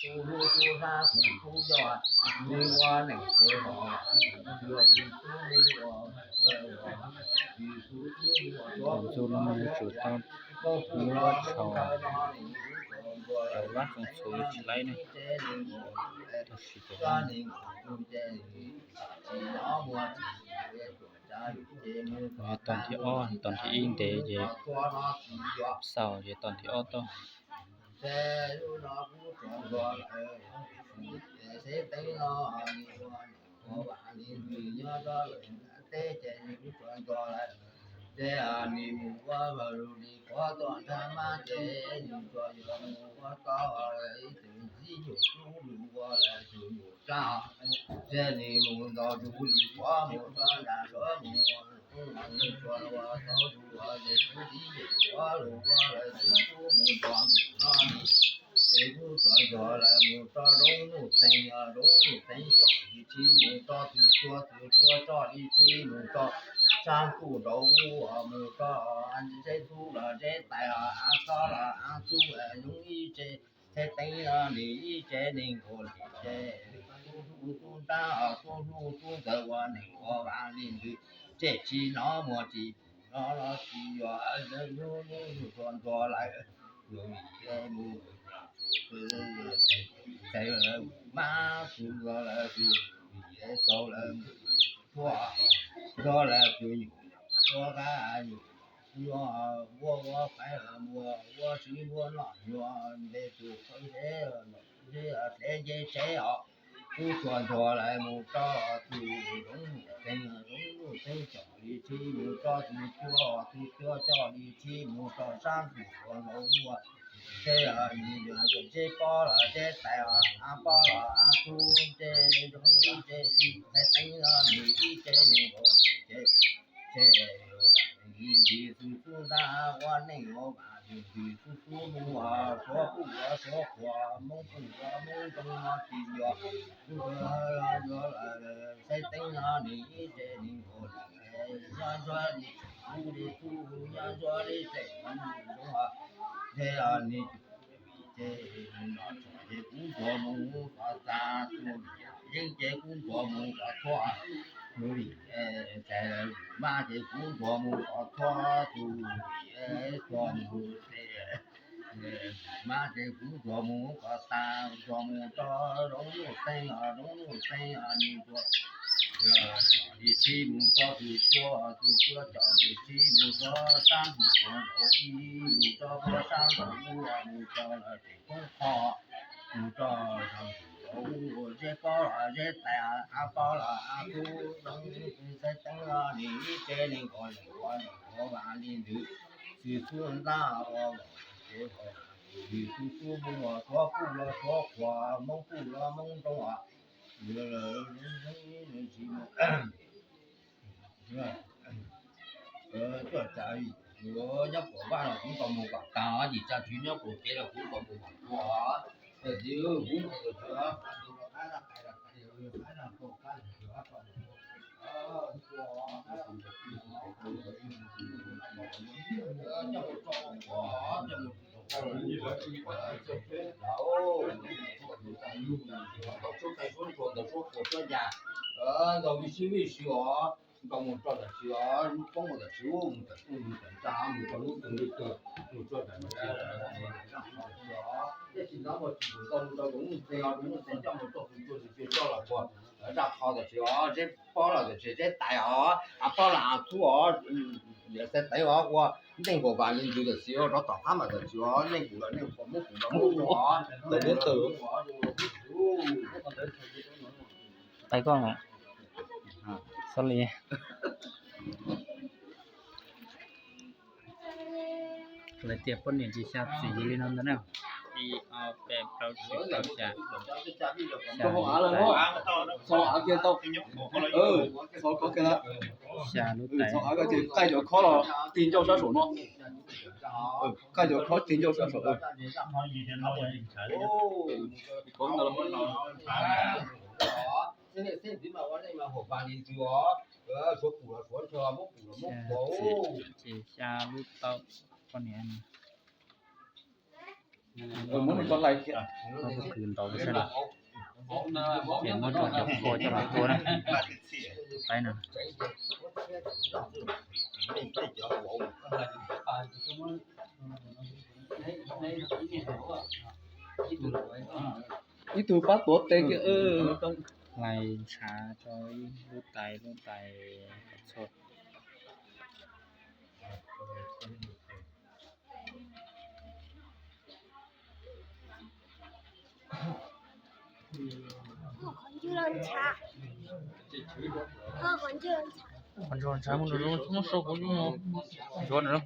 Tus ntxub no yuav tsum tau muab tsho, cov vab txoov txhuv tsis laib ne, tab sis cov vab tos nthib ob, tos nthib ib ntev ces xaus ces tos nthib ob tau. Ces nws mus ua li qhov toj nrag mab ces nws tsuas yuav mus ua tau ib tug ntxib nyuam tub nws ua lawm tus nyuam sab, ces nws mus nrog tus li qhov mus rau nram sab mus ua, nws tsuas ua tau tus ua ces tus ntxib nyuam qhuav los ua lawm tus tub mus nrog nws no li. Ces kuj tsuas nrog lawv mus rau roob Nuj Xeev, roob Nuj Xeev coj li tsis mus rau tus cua, tus cua coj li tsis mus rau sab ntuj nraud ub, mus rau Zeb Tub los Zeb Tais, Av Tob los Av Tub, Zoov ib tse, Xaiv Teev los nws ib tse, Neeg Nkaus li tse, Tub Hlub Tub Nrab, Tub Hlub Tub Ntxawm ua neeg ua vav li ntawd, tseem tsis hnov muaj tsis pom los tsis yog, hnub hnub tsuas nrog lawv mus, txais lawv mab, txais lawv tus, txais lawv mus tshuaj, txais lawv tus nyuam, nyuam qab nyuam, nyuam ua ua qaiv ua ua siv ua noj, nyuam npe tus qhov ntshe, ntshe tsev nce tsev os. Kuj tsuas nrog lawv mus rau tus zoov Nuj Xeev, zoov Nuj Xeev coj li tsis mus rau tus cua, tus cua coj li tsis mus rau sab ntuj nraud ub, ces nws yog Zeb Pob los Zeb Tais, Av Pob los Av Tub, ces Zoov ib tse, Xaiv Teev los nws ib tse, Neeg Nkaus li tse, ces ntxim xws xub ntab ua neej ua vav, ntxim xws xub mus suav puj los suav qhuav, Hmoob puj los Hmoob Ntoos no tsis yog, Xaiv Teev los nws ib tse, Neeg Nkaus li tse, nyob ntsuag li kuv li kuv, nyob ntsuag li tseem kuv li ntsuag, ces nws ces nws los txog ces kuv ntuas mus kom tag tus, yeeb ces kuv ntuas mus kom tshuaj, tus li txais mab ces kuv ntuas mus kom tshuaj tus, tshuaj mus ces mab ces kuv ntuas mus kom tag, ntuas mus rau zoov Nuj Xeev, zoov Nuj Xeev nws ntuas li tsis mus rau tus cua, tus cua coj li tsis mus rau sab ntuj nraud ib, mus rau sab ntuj ub, mus rau lawv tseem khoob qho, mus rau sab ntuj nraud ub, Zeb Pob los Zeb Tais, Av Pob los Av Tub, Xaiv Teev los nws ib tse, Neeg Nkaus li ua neej ua vav li ntawd, xws xub ntab ua, ces ntxim xws xub mus suav puj los suav qhuav, Hmoob puj los Hmoob Ntoos os, tuaj tsa, nyob puas vaj los kuv nkaus mus kom tag, yim tsa tswv nyob puas kev los kuv nkaus mus kom tag. Ntaus vij sib vij sib os, nkaus mus rau tam sim os, poob mus tam sim ub, mus tam sim mus tam sim mus rau lub tug li tug, mus rau tam sim os, tej tsis nov mus tsis mus tau mus rau tus Nuj Xeev os, tus Nuj Xeev coj mus rau tus cua tus cua coj los puag zaj qho tam sim os, Zeb Pob los tam sim Zeb Tais os, Av Pob los Av Tub os, Xaiv Teev os ua neej nkaus vav li ntawd tam sim os, rov tom qab mas tam sim os, neej kuv los neej qhuav, Hmoob kuv los Hmoob Ntoos os, ntawm li tug. Tais koj, sorry. Lawv tias poj niam tsis xya txwv yus li no ntag na. Ib ob peb plaub tsib plaub xya, xya lub tais. Xya lub tais. Qaij cov khob los tig ncauj sab saum no. Qaij cov khob tig ncauj sab saum. Ces xya lub tau poj niam. Muab nws coj lais thiab. Muab pob kws ntov sab na, ces muab rau cov kho coj los tua na. Qaib no. Ib tug pab tuav tes kiag. Hlais ntshav rau ib lub tais lub tais txhua. Qhov ntawd ntshav, qhov ntawd ntshav, muab sau kuv ntsuab na.